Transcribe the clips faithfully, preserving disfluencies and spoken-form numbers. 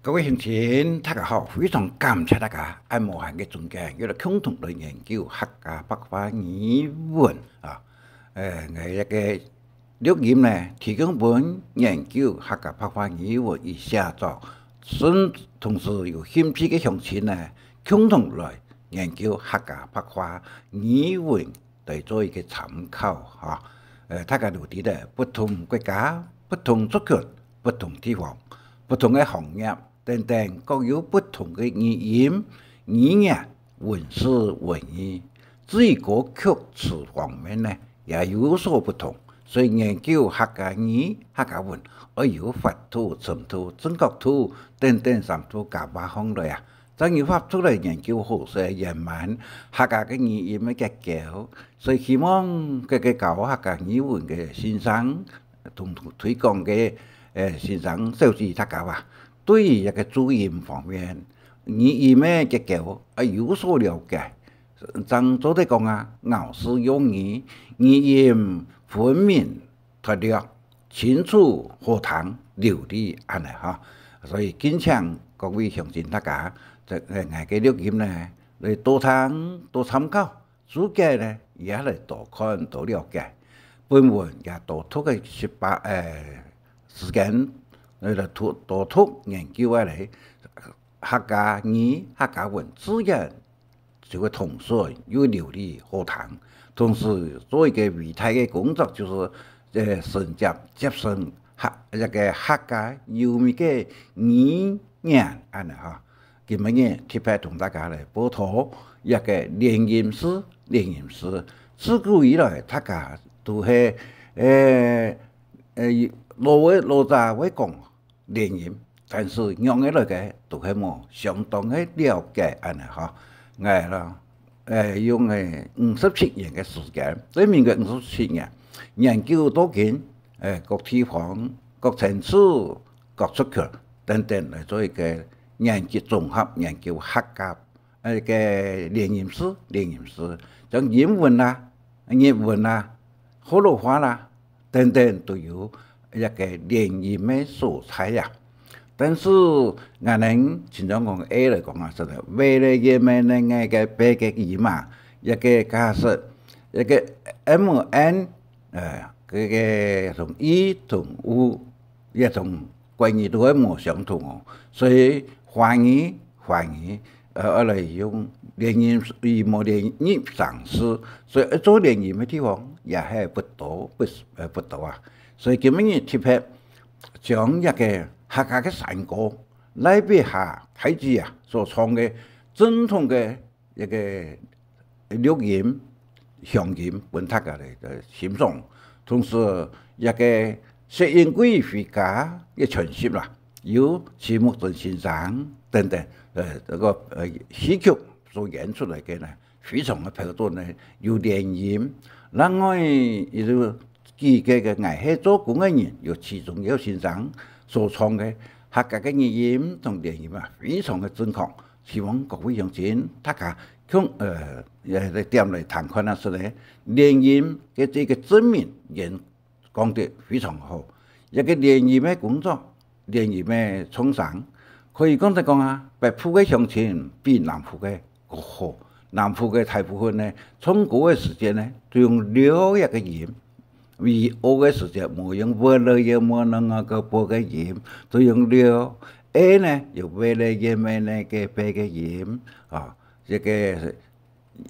各位鄉親，大家好，非常感謝大家恁無閒个中間，又來共同來研究客家白話語文啊。呃，𠊎這个錄音呢，提供分研究客家白話語文與寫作，同時有興趣个鄉親呢，共同來研究客家白話語文 來做一个參考哈。呃，大家都知得，不同國家、不同族群、不同地方、不同个行業等等，各有不同个語音、語言、文字、文意。至於歌曲詞方面呢，也有所不同。所以研究客家語、客家文，愛有法度、程度、正確度等等三度加把項來啊， 正有法度來研究好勢圓滿客家个語音个結構。所以希望各个教客家語文个先生同推廣个，呃，先生小姐大家啊，對於這个注音方面、語音个結構啊有所了解，正做得講啊，咬字用語，語音分明 脫落，清楚、好聽、流利恁呢哈。所以敬請各位鄉親大家，這，呃，𠊎个錄音呢，來多聽、多參考，自家呢也來多看、多了解。本文也多讀个十八，呃，時間，呃，來多，多讀研究啊來，客家語、客家文自然 就會通順又流利好聽。同時做一个偉大个工作，就係，呃，承接、接生客，這个客家優美个語言恁呢哈。今晡日特別同大家來報導一个連音字，連音字。自古以來，大家都係，呃，呃，老个，老早會講 連音，但係仰仔來个都係無相當个了解恁呢哈。𠊎咯，呃，用个五十七年个時間，對民國五十七年，研究到今，呃，各地方、各層次、各族群等等來做一个研究，綜合研究客家，呃，个連音字、連音字，像英文啦、日文啦、學老話啦， 等等都有一个連音个所在啊。但係𠊎等親像講A來講啊，係个V个音个个B个音啊，一个假設，一个M N，呃，這个同E同U，也同國語都會無相同哦。所以華語，華語 呃，愛來用連音，佢無連入聲字，所以愛做連音个地方也係不多，不，呃，不多啊。所以今晡日特別將這个客家个山歌，賴伯下大姊啊所唱个正統个一个錄音、鄉音分大家來，呃，欣賞。同時，這个薛英貴回家个全集啦， 由徐木曾先生等等，呃，這个，呃，戲曲所演出來个呢，非常个標準呢，有連音。另外，也就幾个个𠊎係做工个人，有徐宗友先生所唱个客家个語音同連音啊，非常个正確。希望各位鄉親大家共，呃，也來點來聽看啊，係呢，連音个這个正面演 講得非常好。這个連音个工作，連音个創生，可以講得講啊，北部个鄉親比南部个較好。南部个大部分呢，唱歌个時節呢，都用六這个音；V O个時節，無用V了，也無另外个V个音，都用六。A呢，有V了，也無那个B个音啊。這个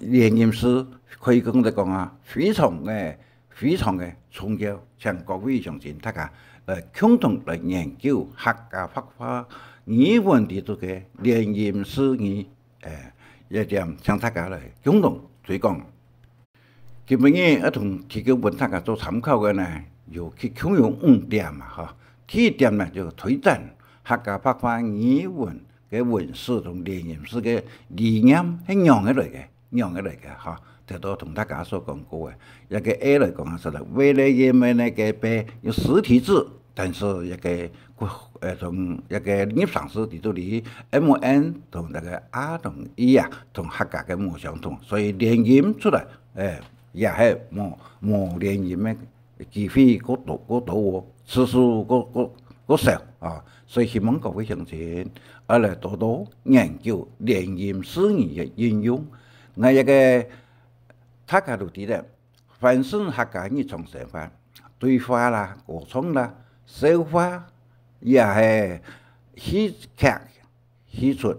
連音字可以講得講啊，非常个，非常个重要，請各位鄉親大家來共同來研究客家白話語文裡肚个連音字義，呃，這點請大家來共同推廣。今晡日愛同提供分大家做參考个呢，有，其中有五點嘛，吼。第一點呢，就推展客家白話語文 个文字同連音字个理念係仰仔來个，仰仔來个，吼。頭到同大家所講過个，這个A來講啊，係啦，為了因為那个B有實體字，但是這个，呃，同這个入聲字裡肚裡，M N同那个A同E啊，同客家个無相同，所以連音出來，欸，也係無，無連音个 機會過多，過多哦，次數過，過，較少啊。所以希望各位鄉親愛來多多研究連音字義个應用。𠊎這个大家都知得，凡是客家日常生活，對話啦、歌唱啦、笑話，也係戲劇、戲齣、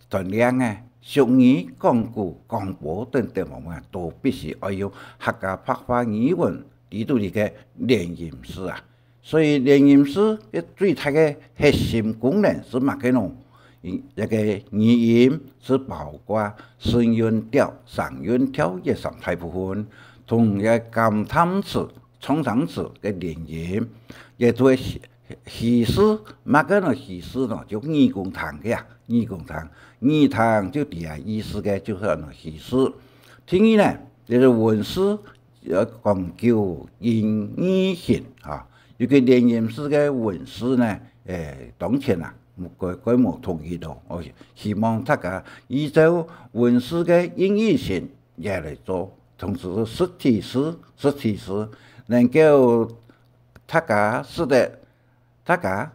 短令仔、俗語、講古、廣播等等方面，都必須愛用客家白話語文裡肚裡个連音字啊。所以連音字个最大个核心功能係麼个呢？一个語音係包括聲韻調、聲韻調這三大部分，同一个感嘆詞、創傷詞个連音，也就係敘事，麼个呢？敘事呢，就耳公聽个啊，耳公聽，耳聽就知啊意思个，就係呢敘事。第二呢，就係文字，要講究音義行啊，尤其連音字个文字呢，誒，當前啊，蓋蓋無統一咯。哦，希望大家依照文字个音義行也來做，同時實體字、實體字能夠大家使得大家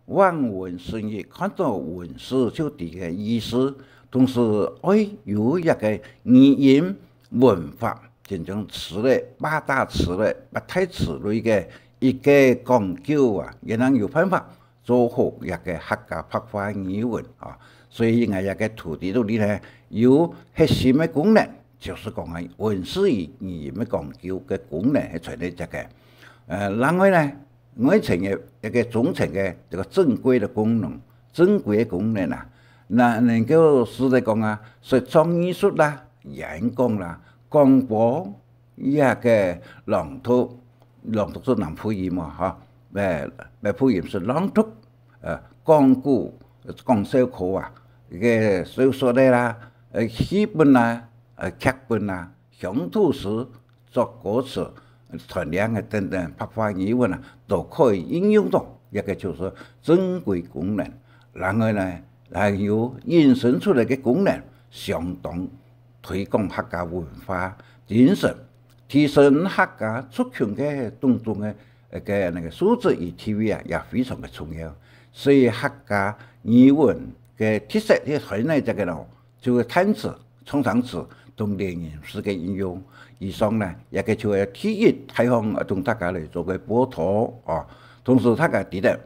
望文生義，看到文字就知个意思，同時愛有一个語音文法，就像詞類、八大詞類、八大詞類个一个講究啊，也能有辦法做好一个客家白話語文啊。所以𠊎這个圖裡肚裡呢，有核心个功能，就係講啊，文字與語音个講究个功能係在這个。呃，另外呢， 外層个一个中層个這个正規个功能，正規个功能啊，若能夠使得講啊，說唱藝術啦、演講啦、廣播，這个朗讀，朗讀係南部音嘛，吼，誒，北部音係朗讀，呃，講古、講笑科啊，一个小說个啦，呃，戲本啦，呃，劇本啦，鄉土詩、作歌詞、短令仔等等白話語文啊，都可以應用到，這个就係正規功能。然後呢，還有引申出來个功能，相當推廣客家文化精神，提升客家族群个當中个，呃，个那个素質與地位啊，也非常个重要。所以客家語文个特色，這个在這个咯， 就係嘆詞、創傷詞同連音字个應用。以上呢，這个就係第一大項，呃，同大家來做个報導哦。同時大家知得，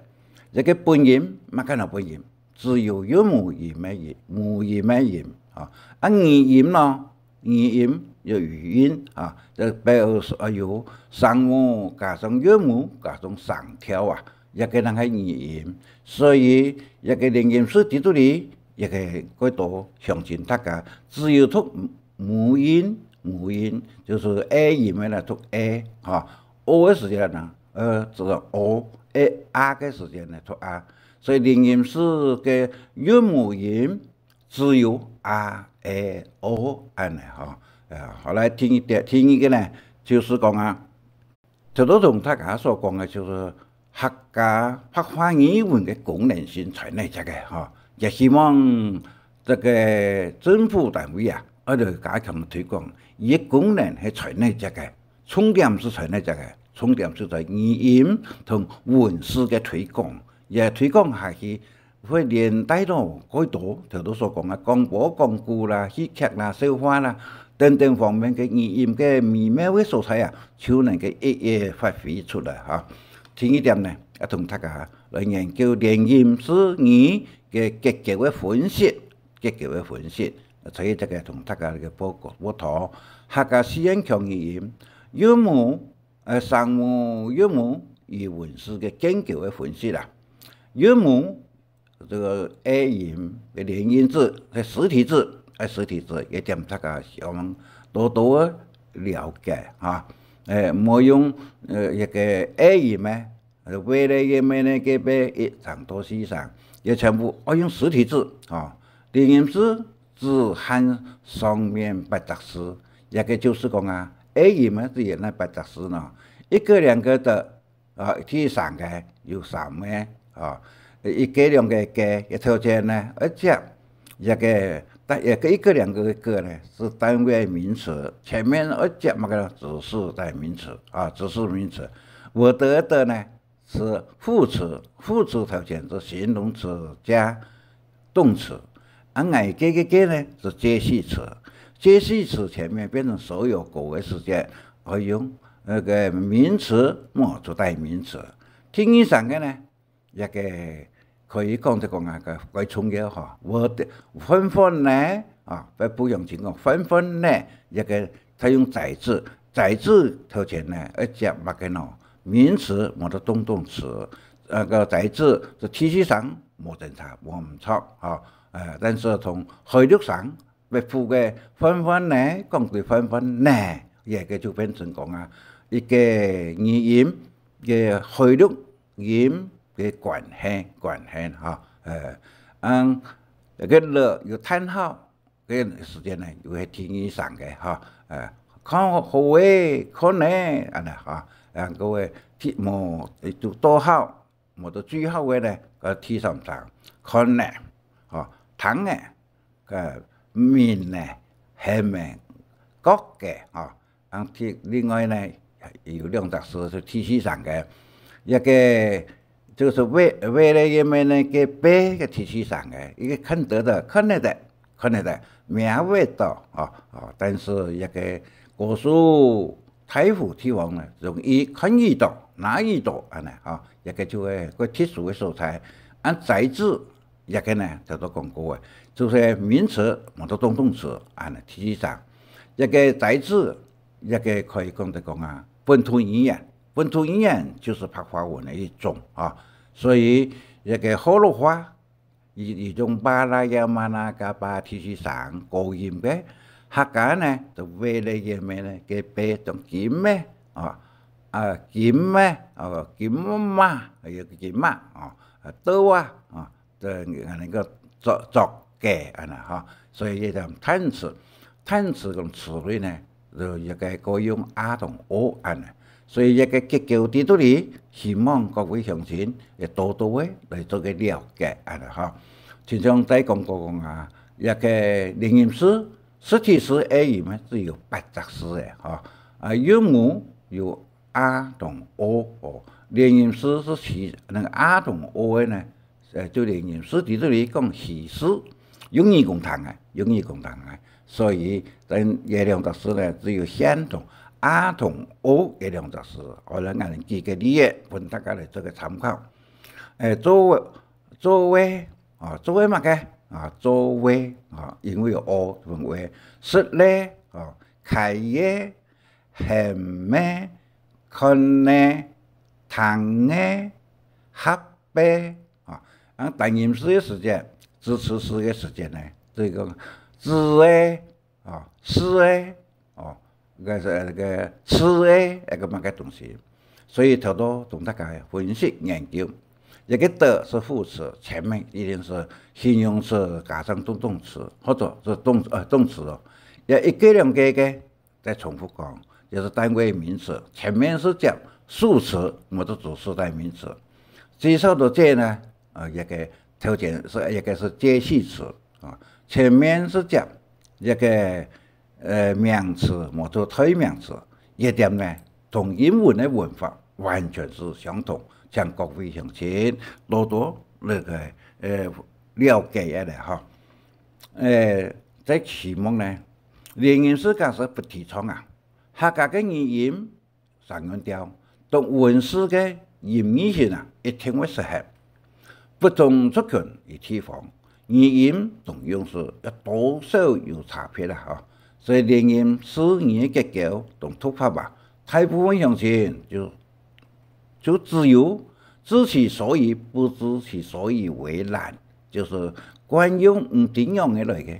這个本音，麼个係本音？只有韻母音个音，母音个音啊。啊，語音咯，語音有語音啊，這表示，呃，有聲母加上韻母加上聲調啊，這个正係語音。所以，這个連音字裡肚裡， 也可以過多鄉親大家，只有讀母音，母音就係A音个呢，讀A，吼，O个時節呢，呃，就係O，A，R个時節呢，讀R。所以連音字个韻母音只有R、A、O恁呢，吼。呃，好，來第二點，第二个呢，就係講啊， 頭頭同大家所講个就係客家白話語文个功能性在哪隻个，吼。也希望這个政府單位啊，愛來加強推廣，佢个功能係在哪隻个，重點係在哪隻个，重點係在語音同文字个推廣，也推廣下去 會連帶到蓋多，頭頭所講个廣播、講古啦、戲劇啦、笑話啦，等等方面个語音个微妙个所在啊，就能夠一一發揮出來哈。第二點呢，啊，同大家來研究連音字義个結構个分析，結構个分析，所以這个同大家來報告，報告客家四縣腔語音，韻母，呃，聲母、韻母與文字个結構个分析啦。韻母 這个A音个連音字，係實體字，係實體字，也點大家想多多个了解哈。誒，莫用，呃，一个A音个，呃，喂咧个咩咧个咩，一聲到四聲，也全部愛用實體字哈。連音字只限上面八隻字，這个就係講啊，A音个只有那八隻字呢，一个兩个的 啊，第三个有三个，啊，一个兩个个，一頭前呢，愛接一个，單，一个，一个兩个个呢，係單位名詞，前面愛接麼个呢？指示代名詞，啊，指示名詞。我的的呢，詞，副詞，副詞頭前係形容詞加動詞。啊，𠊎个个个呢係介系詞，介系詞前面變成所有个个時節，愛用該个名詞，無就代名詞。第二聲个呢，這个可以講就講啊，个，个重要吼，無的，紛紛呢，啊，不，不用緊講，紛紛呢，這个佢用在此，在此頭前呢，愛接麼个呢？名詞，無就動動詞，那个在此係第四聲，無爭差，無毋著，吼。呃，但是同海陸聲，北部个紛紛呢，講對紛紛呢，這个就變成講啊，一个語音个海陸 音个關係，關係，吼。呃，嗯，該个了有嘆號，个時節呢，又係第二聲个，吼。呃，看好欸，看呢，恁呢，吼。呃，該个第，無，就逗號，無就句號个呢，个第三聲，看呢，吼，聽呢， 个面呢，係面，角个，吼。啊，第，另外呢，有兩隻字係第四聲个，一个就係為，為了人們呢，个被个第四聲个，一个看得到，看得到，看得到，摸得到，吼，吼，但是一个高手大湖地方呢，容易看得到，拿得到，恁呢，吼，一个就係个特殊个所在。啊，在此 這个呢，頭先講過个，就係名詞，無就動動詞，恁呢，第四聲。這个在此，這个可以講就講啊，本土語言，本土語言就係白話文个一種啊。所以，這个河洛話，佢，佢用巴拉雅、瑪拿、加巴第四聲高音个，客家呢，就為了人們呢，个被當金个，啊，啊，金个，啊，金嘛，有个金嘛，啊，啊，豆啊，啊， 个，恁呢个作，作个，恁呢，吼。所以這个嘆詞，嘆詞同詞類呢，就一个可以用啊同哦，恁呢。所以這个結構在這裡，希望各位鄉親也多多个來做个了解，恁呢，吼。親像再講過講啊，這个連音字，實體字个音呢，只有八隻字个，吼。啊，韻母有 啊同哦，哦。連音字係起，該个啊同哦个呢，呃，就連音字在這裡講起字，有耳公聽个，有耳公聽个。所以，但這兩隻字呢，只有顯同啊同哦這兩隻字。好，來，𠊎舉个例仔，分大家來做个參考。誒，做，做位，啊，做位麼个？啊，做位，啊，因為有哦，分位。食咧，啊，開咧， 喊咩、看咧、聽咧、合咧，啊，啊，單音字个時節，支持字个時節呢，這个字个，啊，字个，哦，該係該个詞个，一个麼个東西。所以頭到同大家分析研究，一个的係副詞，前面一定係形容詞加上動動詞，或者係動，呃，動詞哦。也一个兩个个， 再重複講，這係單位名詞，前面係接數詞，無就指示代名詞。至少到這呢，呃，一个頭前係，一个係介系詞，啊，前面係接一个，呃，名詞，無就代名詞。這點呢，同英文个文法完全係相同，請各位鄉親多多該个，呃，了解一下吼。呃，在期末呢， 連音字假使不提倡啊，客家个語音三縣調，同文字个音異形啊，一定會失衡。不同族群與地方，語音同用詞有多少有差別啊，吼。所以連音字語个結構同讀法啊，大部分鄉親就 就只有知其所以，不知其所以為然，就係慣用毋知仰仔來个，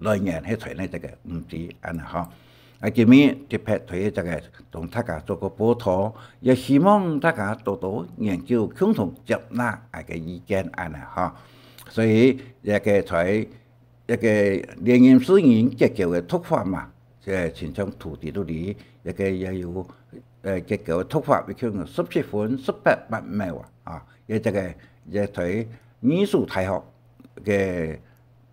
來源係在哪个毋知恁呢吼。啊，今日特別對這个同大家做個報導，也希望大家多多研究，共同接納𠊎个意見恁呢吼。所以這个在 這个連音字語結構个讀法嘛，這親像圖在這裡，這个也有，呃，結構个讀法，一共有十七分十八八秒啊，啊，也這个也對藝術大學个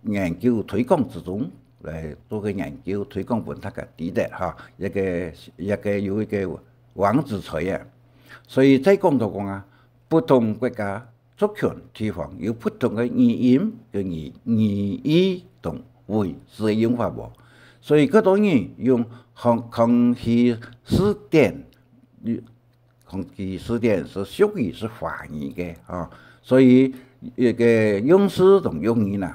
研究推廣之中來做个研究推廣分大家知得哈，這个，這个有一个網址在啊。所以再講到講啊，不同國家、族群、地方有不同个語音、个語、語義同位置个用法無？所以，較多人用康、康熙字典，康熙字典係屬於係華語个啊，所以這个用字同用語呢，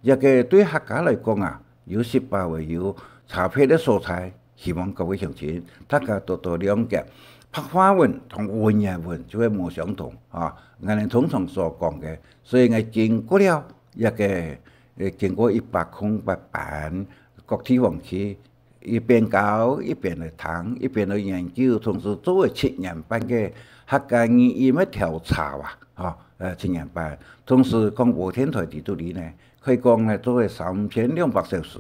這个對客家來講啊，有息把會有差別个所在，希望各位鄉親大家多多諒解。白話文同文言文就會無相同啊，𠊎等通常所講个，所以𠊎經過了這个，呃，經過一百空八班，各地方去 一邊教，一邊來聽，一邊來研究，同時做个七年半个客家語音个調查啊，吼，呃，七年半。同時廣播電台在肚裡呢，可以講呢，做个三千兩百小時，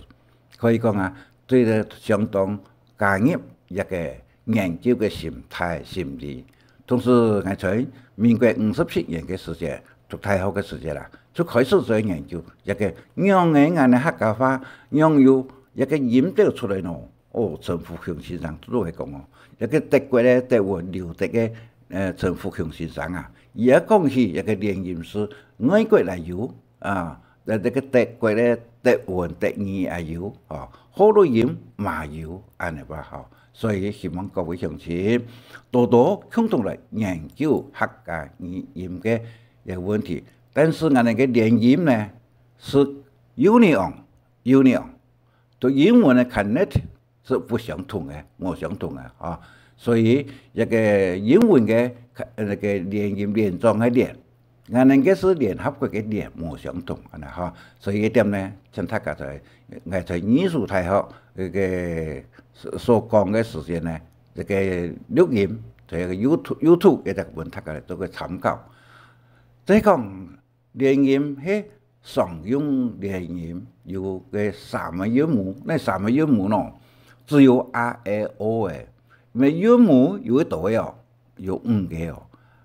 可以講啊，對這相當加入一个研究个心態、心理。同時，𠊎在民國五十七年个時節，讀大學个時節啦，就開始做研究，這个仰仔𠊎等客家話，仰有這个音調出來呢？ 哦，陳福雄先生都會講哦，這个德國个德文留德个，呃，陳福雄先生啊，佢也講起這个連音字，外國也有啊，在這个德國个德文、德語也有啊，河洛音嘛有，恁呢吧吼。所以希望各位鄉親多多共同來研究客家語音个這个問題。但是𠊎等个連音呢，係union，union，同英文个connect 係不相同个，無相同个吼。所以這个英文个，呃，該个連音連莊个連，𠊎等个係聯合國个聯，無相同，恁呢吼。所以這點呢，請大家在，𠊎在藝術大學該个所，所講个時間呢，這个錄音，在該个YouTube，YouTube也得分大家來做个參考。再講， 連音係常用連音，有个三个韻母，該三个韻母呢，只有a、e、o个。該韻母有幾多个哦？有五个哦。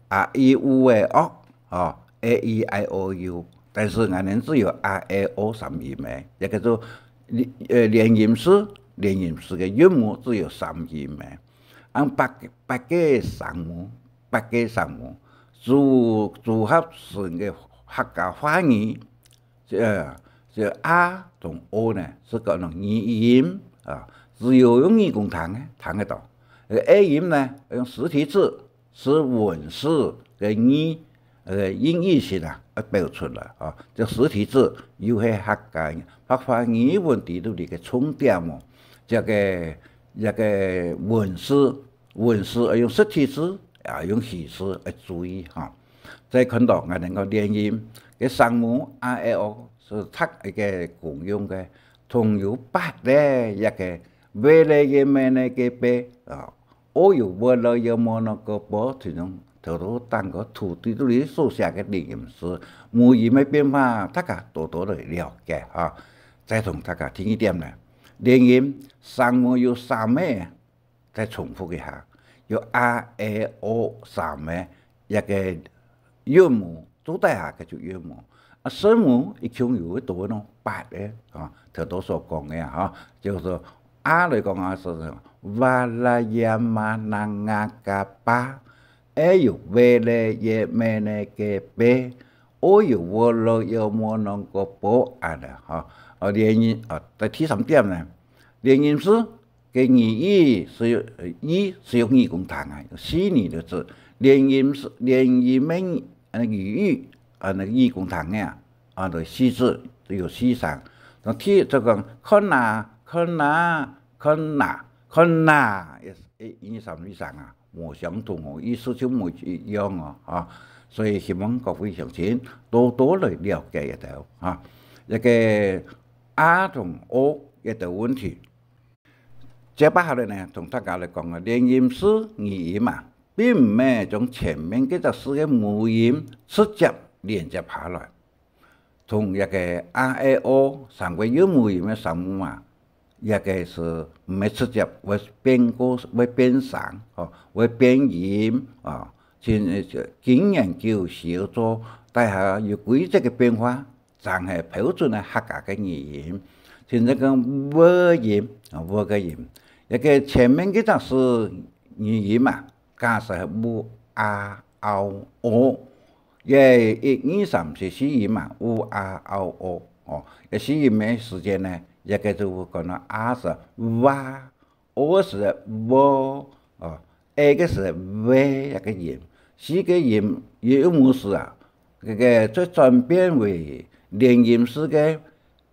a、i、u、e、o，哦，a、i、i、o、u。但是𠊎等只有a、e、o三音个，也叫做，呃，連音字，連音字个韻母只有三音个。 恁八，八个聲母，八个聲母，組，組合成个客家話語，這，這a同o呢，係講語音啊，只有用耳公聽个，聽得到。呃，e音呢，用實體字，係文字个語，呃，音譯型啊，愛表出來啊。這實體字又係客家白話語文裡肚裡个重點哦。這个，這个文字 文字愛用實體字，也愛用虛字，愛注意哈。再看到𠊎等个連音，个聲母a、e、o係讀一个共用个，同有八个一个，ㄋ、ㄑ、ㄥ、ㄍ、ㄑ啊，o有ㄐ、ㄌ、ㄙ、ㄇ、ㄋ、ㄍ、ㄘ，頭先頭到等个圖裡肚裡所寫个連音字，母音个變化，大家多多來了解哈。再同大家第二點呢，連音聲母有三个， 再重複一下，有a、e、o三个一个韻母，做底下个就韻母。啊，聲母一共有幾多呢？八个啊，頭先所講个啊，哈，就係說a來講啊，係ㄐ、ㄌ、ㄥ、ㄥ、ㄍ、ㄍ、ㄑ，e有ㄐ、ㄐ、ㄐ、ㄍ、ㄐ，o有ㄐ、ㄐ、ㄙ、ㄇ、ㄋ、ㄍ、ㄘ，恁呢哈。啊，連音啊，在第三點呢，連音字 个語義係用，呃，義係用耳公聽啊，四字个字。連音字，連音个語，呃，語義，啊，該耳公聽个啊，啊，就四字，就有四聲。那第，就講看哪，看哪，看哪，看哪，也係一、二、三、四聲啊，無相同哦，意思就無一樣哦，啊。所以希望各位鄉親多多來了解一下啊，這个a同o這个問題。 接下來呢，同大家來講啊，連音字語音啊，並毋係將前面該隻字个母音直接連接下來，同這个a、e、o三个韻母音个聲母啊，這个係毋係直接會變過，會變聲，吼，會變音啊。像，呃，經研究小組底下有規則个變化， 正係標準个客家个語音。像這个ㄇ音，啊，ㄇ个音，這个前面該隻字語音啊，假使係ㄇ、ㄚ、ao、o。這一二三四四音嘛，u、a、ao、o，哦，這四音个時節呢，這个就會講到a時哇，o个時節喔，哦，a个時節ve，這个音，四个音韻母時啊，這个再轉變為連音式个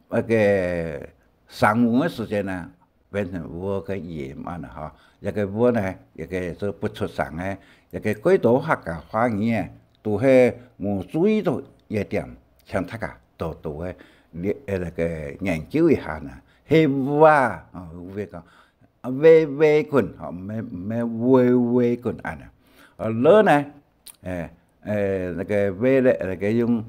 那个聲母个時節呢， 變成v个音恁呢吼。這个v呢，這个做不出聲个，這个過多客家話語个，都係無注意到這點，請大家多多个，呃，那个研究一下呢。係v啊，哦，有會講，啊，v，v滾，吼，毋係，毋係v，v滾恁呢。呃，l呢， 誒，誒，那个v咧，那个用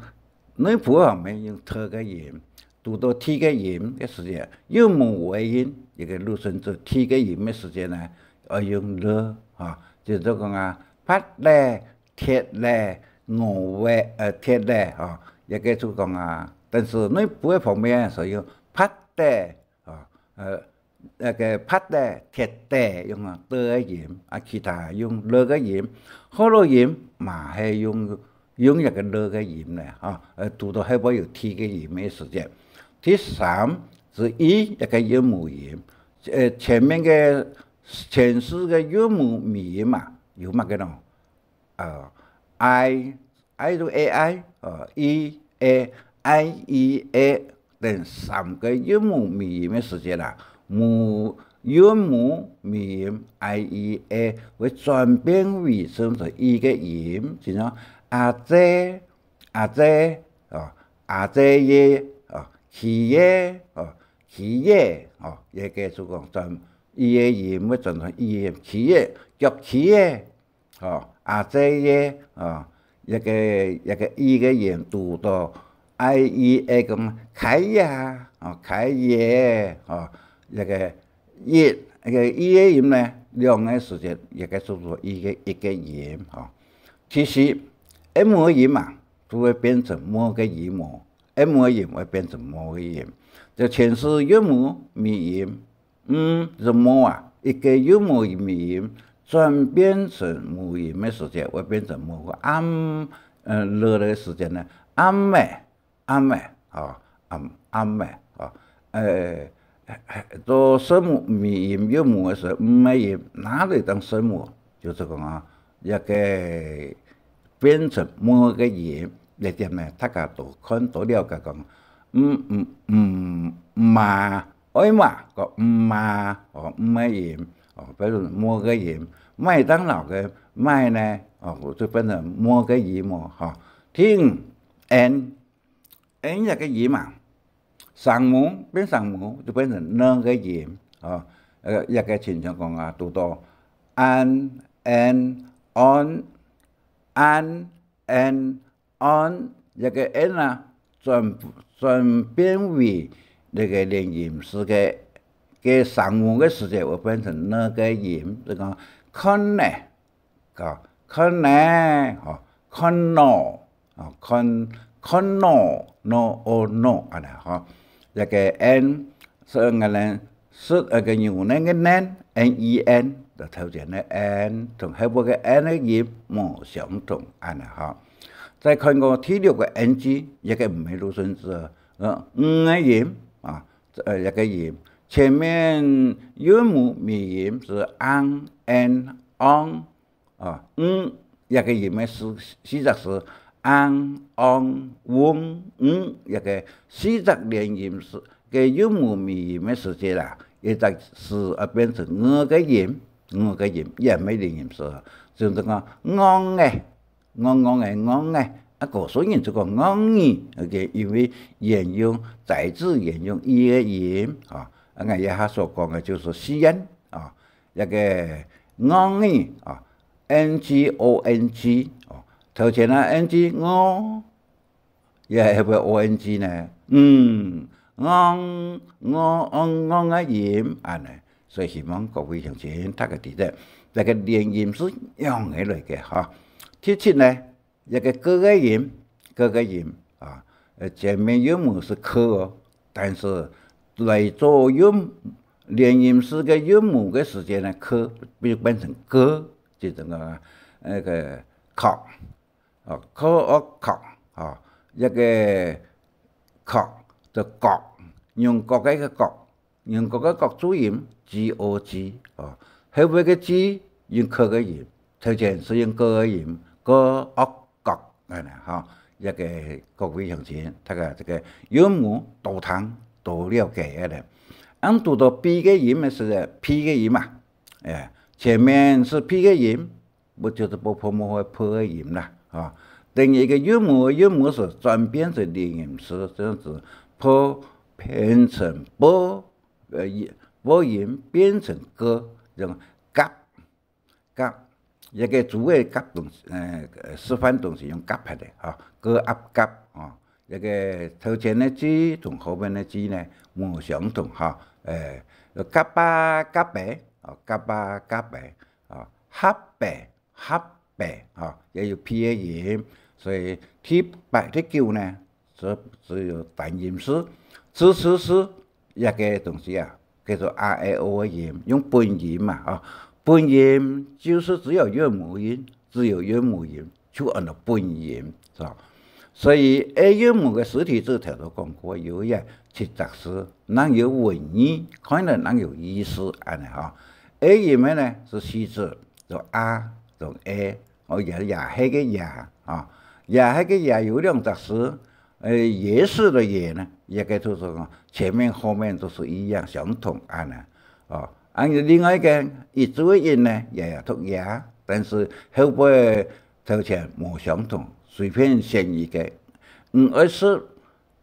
內埔方面用t个音，堵到t个音个時節，又無尾音，一个入聲字t个音个時節呢，愛用l，哈，就係講啊，拍咧、鐵咧、鵝咧，呃，鐵咧，哈，一个就講啊，但是內埔个方面所以用拍咧，哈，呃， 那个拍咧、鐵咧，用啊t个音，啊，其他用l个音，學老人嘛係用，用這个l个音呢，吼，呃，堵到後背有t个音个時節。第三係i，這个韻母音，呃，前面个，前四个韻母尾音嘛，有麼个呢？ 呃，i，i就ai，呃，i、a，i、i、a等三个韻母尾音个時節啦，母，韻母尾音i、i、a會轉變為成做i个音，就像阿姐、阿姐，哦，阿姐耶，哦，企耶，哦，企耶，哦，這个就講轉i个音會轉成i个音，企耶，腳企耶。 吼，阿姐耶，吼，這个，這个i个音堵到i、i、a講開呀，吼，開耶，吼，這个一，這个i个音呢，兩个時節，這个讀做i个，一个音，吼。其實，m个音嘛，就會變成m个音哦，m个音會變成m个音，就全係韻母尾音。 嗯，字母啊，一个韻母尾音轉變成母音个時節，會變成母个。暗，呃，了个時節呢，暗个，暗个，吼，暗，暗个，吼，呃，做聲母尾音韻母个時候，m个音哪裡當聲母？就係講啊，一个變成m个音，這點呢，大家都看到了解講，嗯，嗯，嗯，嘛， 愛嘛，个毋嘛，哦，毋个音，哦，比如m个音，麥當勞个麥呢，哦，就變成m个音哦，吼。第五，n，n這个音嘛，聲母變聲母就變成n个音，哦，呃，這个親像講啊，堵到an、en、on，an、en、 on，這个n啊，轉，轉變為這个連音式个，个聲母个時節會變成n个音，就講看呢，吼，看呢，吼，看喏，吼，看，看喏，喏，哦，喏，恁呢，吼。這个n 所以𠊎等食該个牛奶个奶，n e n，就頭前个n同後尾个n个音無相同，恁呢吼。再看過第六个N G，這个毋係入聲字，呃，ng个音啊，呃，這个音，前面韻母尾音係ang、en、ong， 啊，ng這个音个四，四隻字，ang、ong、ung、ng，這个四隻連音係个韻母尾音个時節啦，一隻字啊變成ng个音，ng个音，也毋係連音字，就係講戇个，戇戇个戇个，啊，高手人就講戇語，OK，因為沿用，摘自沿用，i个音，啊，啊，𠊎這下所講个就係四縣，啊， 這个戇語啊，N G O N G哦，頭前啊N G戇，也係會O N G呢？嗯，戇，戇，戇，戇个音，恁呢。所以希望各位鄉親大家知得，這个連音係仰仔來个哈。第七呢， 這个个个音，个个音啊，呃，前面韻母係k哦，但是來做韻，連音式个韻母个時節呢，k就變成个，就等於啊，那个確，哦，k、o確，哦，一個確，就角，用角个个角，用角个角注音，G O G，哦，後尾个G用k个音，頭前係用g个音，g、o角，恁呢，吼，一個各位鄉親，大家這個韻母多聽多了解个咧。恁讀到P个音个時節，P个音啊，哎，前面係P个音， 不就是啵啵摸个p个音啦，啊。等於一個韻母个韻母詞轉變成連音詞，這樣子，p變成啵，呃，尾音變成g，這樣夾，夾，一個竹个夾東西，呃，示範東西用夾个，哈，g、ap夾，啊。一個頭前个G同後面个G呢，無相同，哈，誒，夾啊夾个，啊，夾啊夾个，啊，合个， 合个，吼，也有P个音，所以第八、第九呢，只、只有單音字，只、只、只一個東西啊，叫做a、e、o个音，用本音嘛，吼，本音就是只有韻母音，只有韻母音，就安到本音，是吧？所以A韻母个實體字頭都講過，有一七隻字，能有文義，可能能有意思，安呢吼。A音个呢是四隻， 就a、就e，哦，也、也係个也，啊，也係个也有兩隻字，呃，也是个也呢，也个就是講前面後面都是一樣，相同，安呢，哦，啊，另外一個一字个一呢，也、也讀也，但是後背頭前無相同，隨便選一個。嗯，而是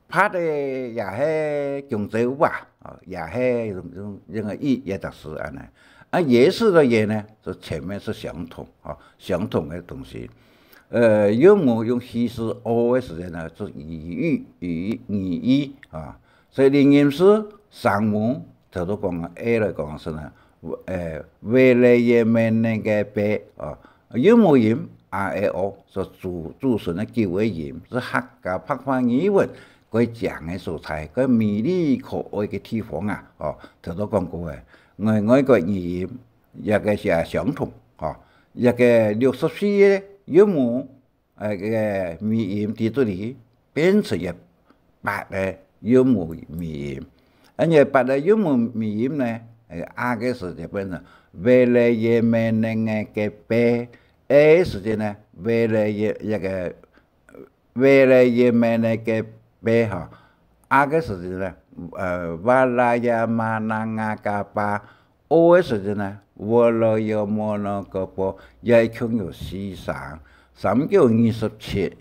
白个也係弓蕉啊，哦，也係用、用、用个一也讀是安呢。啊，也是个也呢，就前面是相同，哦，相同个東西。呃，韻母用西式O个時間呢，就語義、語義、語義啊。所以連音字聲母，頭都講个A來講是呢，呃，V、L、Y、M、N、G、P，哦，韻母音R、E、O所組、組成个九个音，是客家白話語文 蓋靚个所在，蓋美麗可愛个地方啊，哦，頭都講過个，外、外國語音也个係相同，哦，也个六十四个韻母，呃，个尾音在這裡變成一八个韻母尾音。而且八个韻母尾音呢，呃，A个時節變成V、L、Y、M、N、G、P，A个時節呢，V、L、Y，一個 V、L、Y、M、N、G、P吼。A个時節呢，呃，va、la、ya、ma、na、nga、ka、pa。O个時節呢，vo、lo、yo、mo、no、ko、po，也一共有四聲。三九二十七，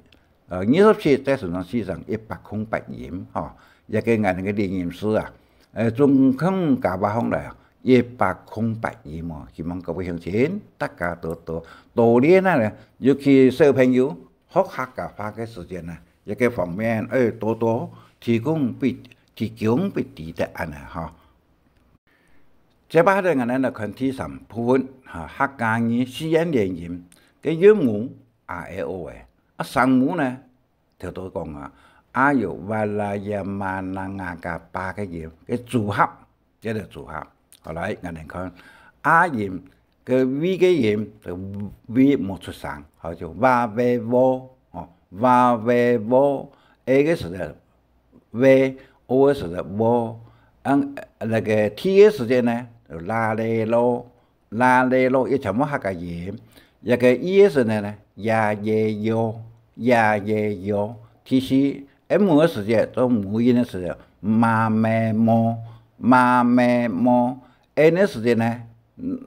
呃，二十七再乘上四聲，一百空八音吼。這個𠊎等个連音字啊，呃，總共加法項來啊，一百空八音哦。希望各位鄉親大家多多多練啊，尤其小朋友 學客家話个時間呢，這個方面愛多多提供分、提供分佢等恁呢吼。接下來，𠊎等來看第三部分，哈，客家語四縣聯音个韻母A、E、O个。啊，聲母呢，頭都講啊，a有va、la、ya、ma、na、nga、ka、pa个音个組合。 這個組合。好，來，𠊎等看，A音个V个音，就V無出聲，好，就va、ve、vo，哦，va、ve、vo。A个時節ve，O个時節vo。嗯，該個T个時節呢，就la、le、lo，la、le、lo，也全部客家音。這個E个時節呢，ya、ye、yo，ya、ye、yo。第四，M个時節，做母音个時節，ma、me、mo，ma、me、mo。N个時節呢，嗯，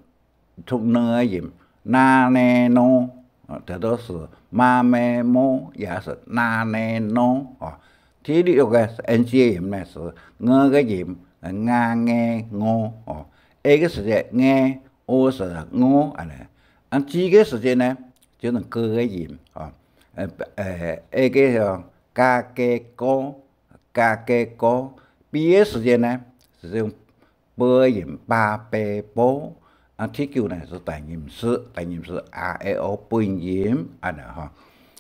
讀N个音，na、ne、no，啊，這都是ma、me、mo，也是na、ne、no，啊。第六個是N G个音呢，是ng个音，啊，nga、nge、ngo，哦。A个時節，nge，O个時節，ngo，恁呢。啊，G个時節呢，就係G个音，哦。呃，呃，A个，哦，ka、ke、ko，ka、ke、ko。B个時節呢，係用 ㄅ个音，ba、pe、bo。啊，第九呢係單音字，單音字A、E、O本音，恁呢吼。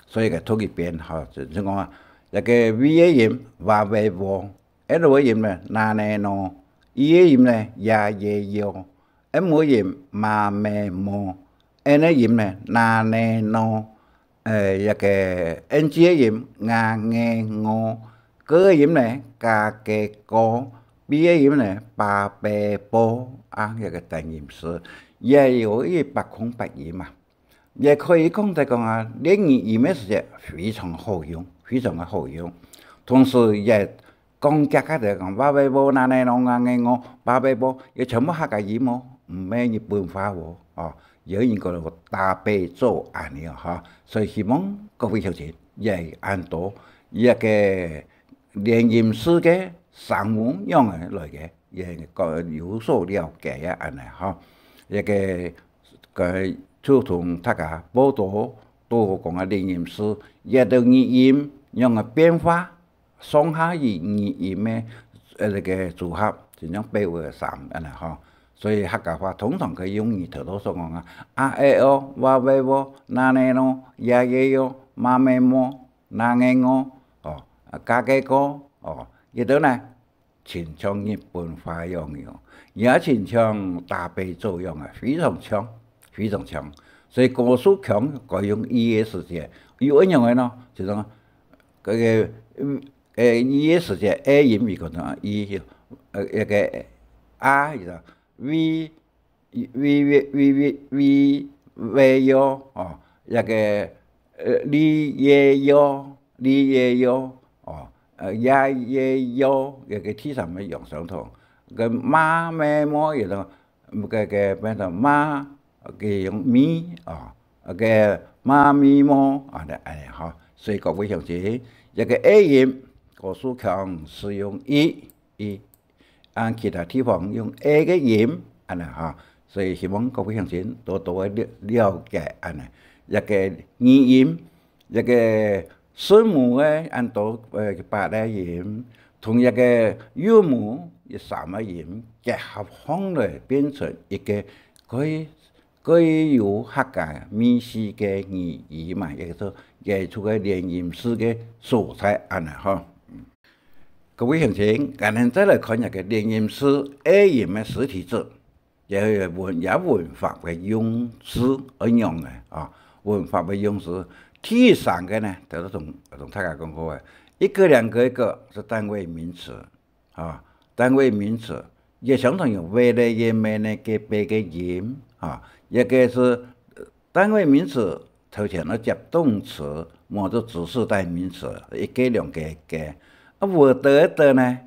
所以个讀一遍吼，就、就講啊，這個V个音，va、ve、vo；L个音呢，na、ne、no；E个音呢，ya、ye、yo；M个音，ma、me、mo；N个音呢，na、ne、no。呃，一个N G个音，啊、呃、哦，G个音呢，加个高，B个音呢，巴贝波，啊，一个單音字，也有一百空八音嘛。也可以讲得讲啊，練語音个時節非常好用，非常个好用。同時也 講客家个講，巴貝波，那呢喏，啊、呃、哦，巴貝波，也全部客家音哦，毋係日本話哦，哦，有人講大悲咒恁呢哦，哈，所以希望各位鄉親也恁多，這个練音字个聲母仰仔來个，也个有所了解啊，恁呢哈。這个，个就同大家報導，多講个練音字，這个語音仰仔變化， 上下語、語音个，呃，該个組合，就像八个三恁呢吼。所以客家話通常佢用語頭頭所講啊，啊、呃、哦，哇、喂、喔，那呢咯，呀、耶、喲，嘛、咩、麼，那、个、哦，哦，啊、加个个，哦，這兜呢，親像日本話樣樣，也親像大悲咒樣啊，非常像，非常像。所以高樹強改用E个時節，又恁樣个咯，就講， 該个，嗯，呃，E个時節，A音佢講做E，呃，該个啊，佢講V，V，V，V，V，V，V，V，喲，哦，該个，呃，哩、耶、喲，哩、耶、喲，哦，呃，呀、耶、喲，該个第三个用相同。該嘛、咩、麼，佢講 該个變成嘛，佢用咪啊，該嘛、咪、麼啊，恁呢吼。所以各位鄉親，這个A音，高樹強使用E，E，啊其他地方用A个音，恁呢吼。所以希望各位鄉親多多个了、了解恁呢。這个語音 這个聲母个恁多，呃，八个音，同這个韻母个三个音結合項來變成一个蓋、蓋有客家味緒个語言嘛，也就、也就个連音字个所在恁呢吼。各位鄉親，𠊎等再來看這个連音字A音个實體字。 這个文、這文法个用字恁樣个啊，文法个用字。第三个呢，頭先同、同大家講過个，一个、兩个、一个是單位名詞啊，單位名詞，也相同有V个、Y个、M个、P个音啊，一个是，呃，單位名詞頭前愛接動詞，無就指示代名詞，一个、兩个、一个。啊，我的、的呢，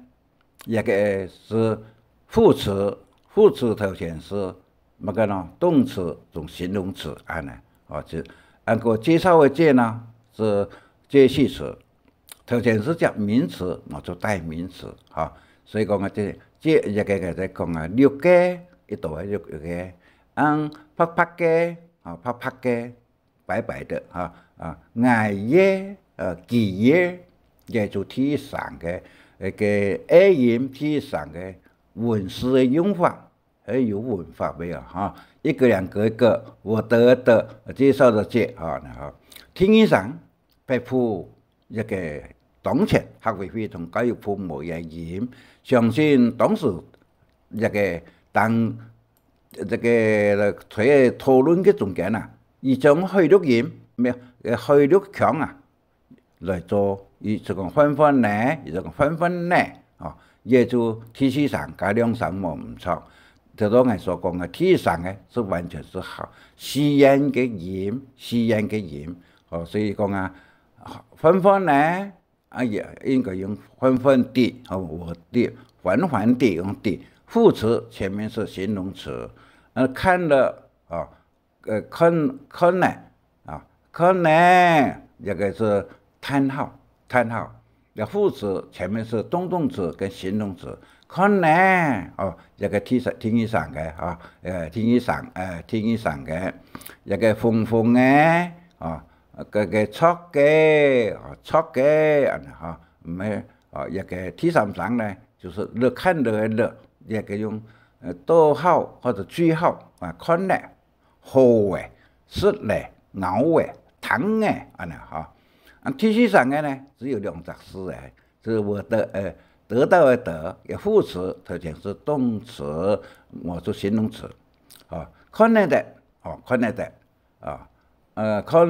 這个是副詞，副詞頭前是麼个呢？動詞同形容詞恁呢。哦，就恁个介紹个介呢，是介系詞，頭前是接名詞，無就代名詞，哈。所以講啊，這、這、這个个在講啊，六个，一到个六、六个，嗯，白白个，啊，白白个， 白白的哈，啊，𠊎个，呃，佢个，這就第三个，該个A音第三个文字个用法，還有文法个啊，哈。一个、兩个、一个，我的、的，介紹个介，哈，然後第二聲，北部 這个當前客委會同教育部無个音，相信當時這个當、這个在討論个中間啊，佢將海陸音，毋係，呃，海陸腔啊，來做，佢就講換換呢，佢就講換換呢，哦，也就第四聲加兩聲無毋著。頭先𠊎所講个第四聲个，是完全是好，四縣个音，四縣个音，哦，所以講啊， 換換呢，啊，也應該用換換地，吼，我地，緩緩地，用地。副詞前面是形容詞，呃，看了，啊，呃，看、看呢，啊，看呢，這个是嘆號，嘆號。那副詞前面是動動詞跟形容詞，看呢，哦，這个第三、第二聲个，啊，呃，第二聲，呃，第二聲个，這个紅紅个，啊， 該个著个，哦，著个，恁呢哈，毋係，哦，這个第三聲呢，就係了，看了个了，這个用，呃，逗號或者句號啊，看了，好个，食了，咬个，聽个，恁呢哈。啊，第四聲个呢，只有兩隻字个，就係我的，呃，得到个得，个副詞，頭前係動詞，無就形容詞，哦，看得的，哦，看得的， 啊，呃，看、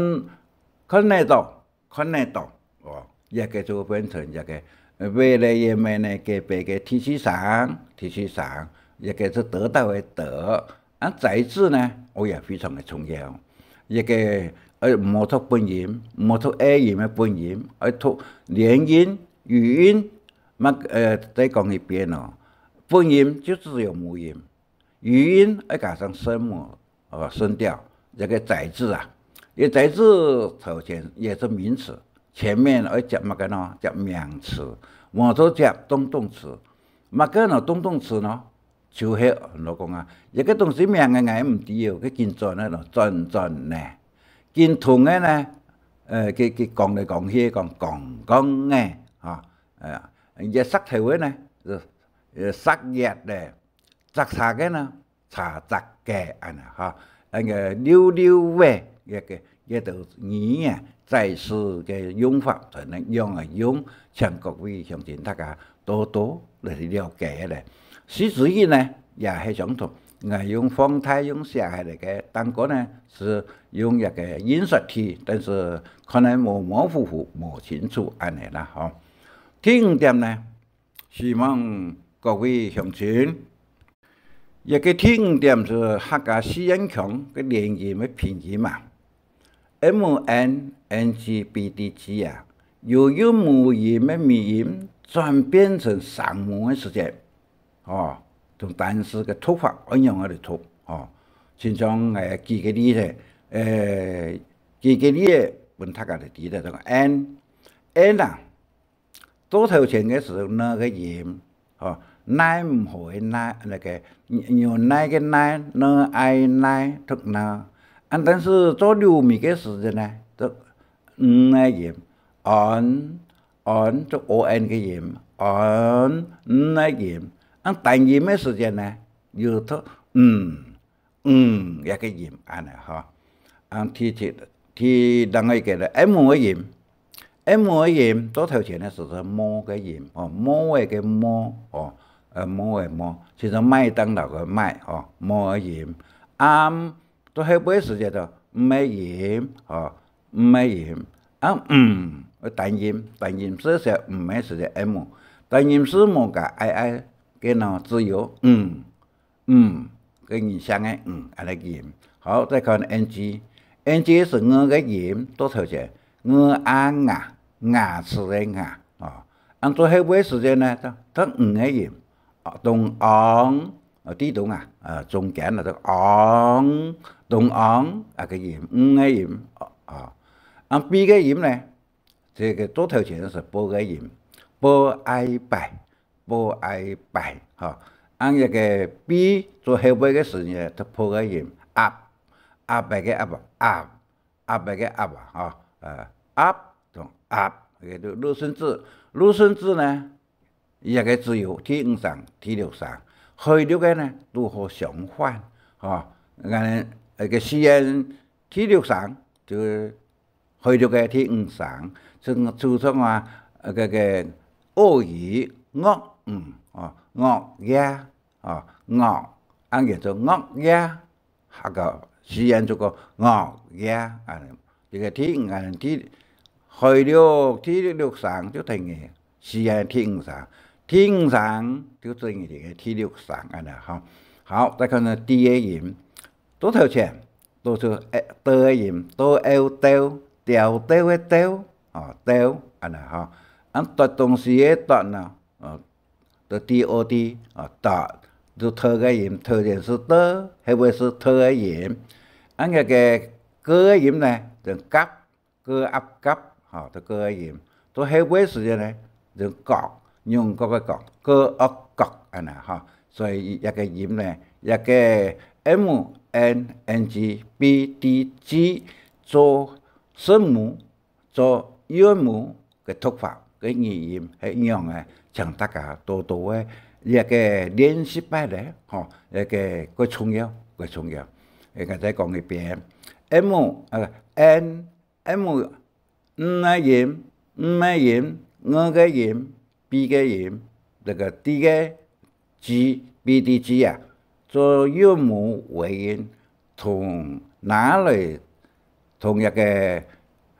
看得到，看得到，哦，這个就變成這个，呃，未來也沒呢，隔壁个第四聲，第四聲，這个是得到个得。啊，在字呢，哦，也非常个重要。這个，呃，毋好讀本音，毋好讀A音个本音，愛讀連音、語音，嘛，呃，再講一遍哦，本音就只有母音。 語音愛加上聲母，呃，聲調，這个在字啊，這在字頭前也是名詞，前面愛接麼个呢？接名詞，無就接動動詞。麼个呢？動動詞呢？就係老講啊，這个東西名个𠊎毋知哦，佢緊轉个咯，轉轉呢，緊動个呢，呃，佢佢講來講去講講講个，哈，呃，這石頭个呢，呃，呃，石月个。 摘茶个呢，茶摘个，恁呢哈。恁个溜溜个，這个，這兜語言，在字个用法，同樣个用，請各位鄉親大家多多來了解咧。四字音呢，也係相同，𠊎用放大用寫下來个，頂高呢，係用這个印刷體，但係可能模模糊糊、無清楚恁呢啦，吼。第五點呢， 希望各位鄉親，這个第五點係客家四縣腔个連音个拼音啊。M、N、N G、B、D、G啊，由韻母音个尾音轉變成聲母个時節，哦，同單字个讀法一樣个來讀，哦。親像，呃，舉个例仔，呃，舉个例仔，分大家來知得，N，N啊， 到頭前个時候，n个音，吼，耐毋好个耐，該个忍耐个耐，n、ai、耐，讀n。啊，但係到落尾个時節呢，讀n个音，on，on，讀O N个音，on，n个音。啊，單音个時節呢，又讀n， 嗯，這个音，恁呢吼。啊，第七，第另外一个咧，M个音，M个音，到頭前个時節，無个音，哦，無个無，哦，呃，無个無，其實麥當勞个麥，哦，無个音。啊，到後尾時節就，m个音，哦，m个音。啊，嗯，單音，單音係寫m个時節，M，單音係無加ai，ai个呢，只有嗯。 嗯，个人聲个嗯，恁呢音。好，再看N G，N G係ng个音，到頭前，ng、a、nga，牙齒个牙，哦。恁到後尾時節呢，讀，讀ng个音，哦，中央，哦，地中啊，呃，中間啊，讀央，中央，啊，个音，ng个音，哦，哦。恁B个音呢，這个到頭前係b个音，b、ai、bai， b、ai、bai，吼。恁這个B做後尾个時呢，讀b个音，鴨，鴨仔个鴨啊，鴨，鴨仔个鴨啊，吼，呃，鴨同鴨，這个入聲字，入聲字呢，這个只有第五聲、第六聲，後六个呢，拄好相反，吼。恁呢，這个四縣第六聲就 後六个第五聲，就，就像啊，呃，該个鱷魚，鱷魚，哦，鱷魚，哦，鱷，恁叫做鱷魚，客家四縣就講鱷魚，恁呢。這个第五，恁呢，第，後六，第六聲就等於四縣第五聲，第五聲就等於這个第六聲，恁呢，吼。好，再看呢，D个音， 到頭前，到出，誒，d个音，到，ao，兜，刁兜个刁，哦，刁，恁呢吼。恁奪東西个奪呢，哦，就D O D，哦，奪，就t个音，頭前係d，後尾係t个音。恁該个g个音呢，就甲， g、ap、gap，吼，都g个音。到後尾時節呢，就角，用角个角，g、ok、角，恁呢，吼。所以這个音呢，這个M、N、N G、B、D、G做聲母，做韻母个讀法，个語音係仰仔，請大家多多个這个練習擺咧，吼，這个蓋重要，蓋重要。𠊎再講一遍，M，呃，N， M，ng个音，m个音，ng个音，B个音，這个D个G，B、D、G啊，做韻母尾音，同拿來，同這个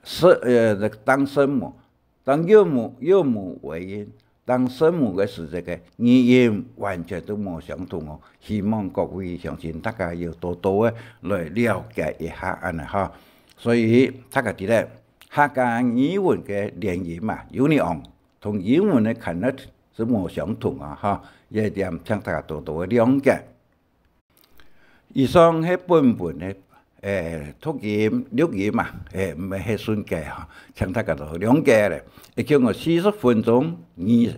聲，呃，當聲母，當韻母，韻母尾音，當聲母个時節个語音完全都無相同哦。希望各位鄉親大家要多多个來了解一下恁呢哈。所以大家知咧，客家語文个連音嘛，union，同英文个connect係無相同啊哈。這一點請大家多多个諒解。 以上係本文个，誒，讀音、錄音嘛，誒，毋係係順个吼，請大家都諒解咧。一共有四十分鐘，二，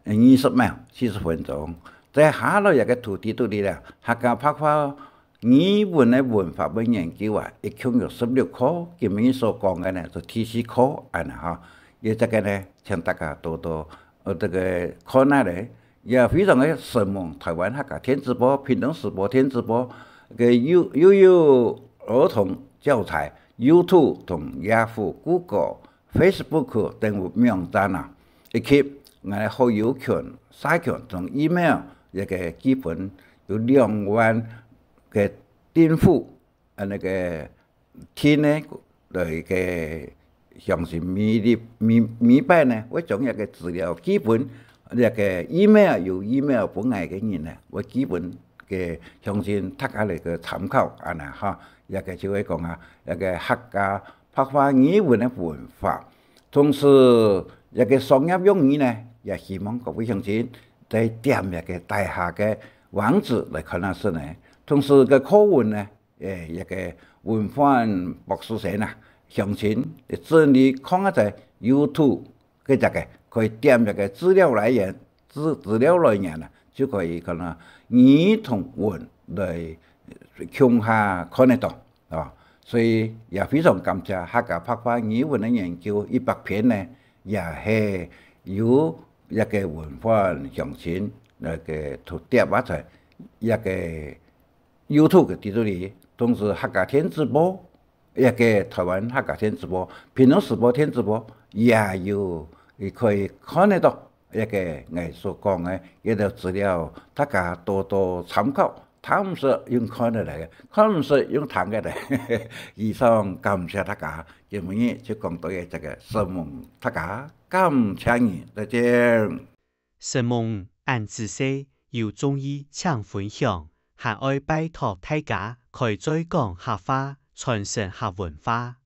二十秒，四十分鐘。再下來一個主題肚裡咧，客家白話語文个文法个研究啊，一共有十六課，今日所講个呢，就第四課恁呢吼。也這個呢，請大家多多，呃，這個看下咧， 也非常个承蒙臺灣客家電子報、屏東時報電子報个幼，幼幼兒童教材、YouTube同Yahoo、Google、Facebook等網站啊，以及𠊎个好友群、社群同email一個基本有兩萬个訂戶，啊，該個 聽呢，來个詳細每日，每，每擺呢，會將這個資料基本，這個email有email分𠊎个人呢，會基本个相信大家來个參考，恁呢哈。這個就係講啊，這個客家白話語文个文法。同時，這個商業用語呢，也希望各位鄉親在點這個底下个網址來看下先呢。同時个課文呢， 誒，一個文煥博士生啊，詳情，整理看下在YouTube个這個，可以點這個資料來源，資，資料來源啊，就可以看到語同文來共下看得到，啊。所以也非常感謝客家白話語文个研究一百篇呢，也係由一個文煥詳情那個圖貼啊在一個 YouTube个底肚裡，同時客家電子報，一個臺灣客家電子報、屏東時報電子報也有，你可以看得到一個𠊎所講个一個資料，大家多多參考。聽毋識用看个來，看毋識用聽个來。以上感謝大家，今晡日就講到這個，承蒙大家，感謝你，再見。 承蒙恁仔細，有中意請分享，還愛拜託大家開嘴講客話，傳承客文化。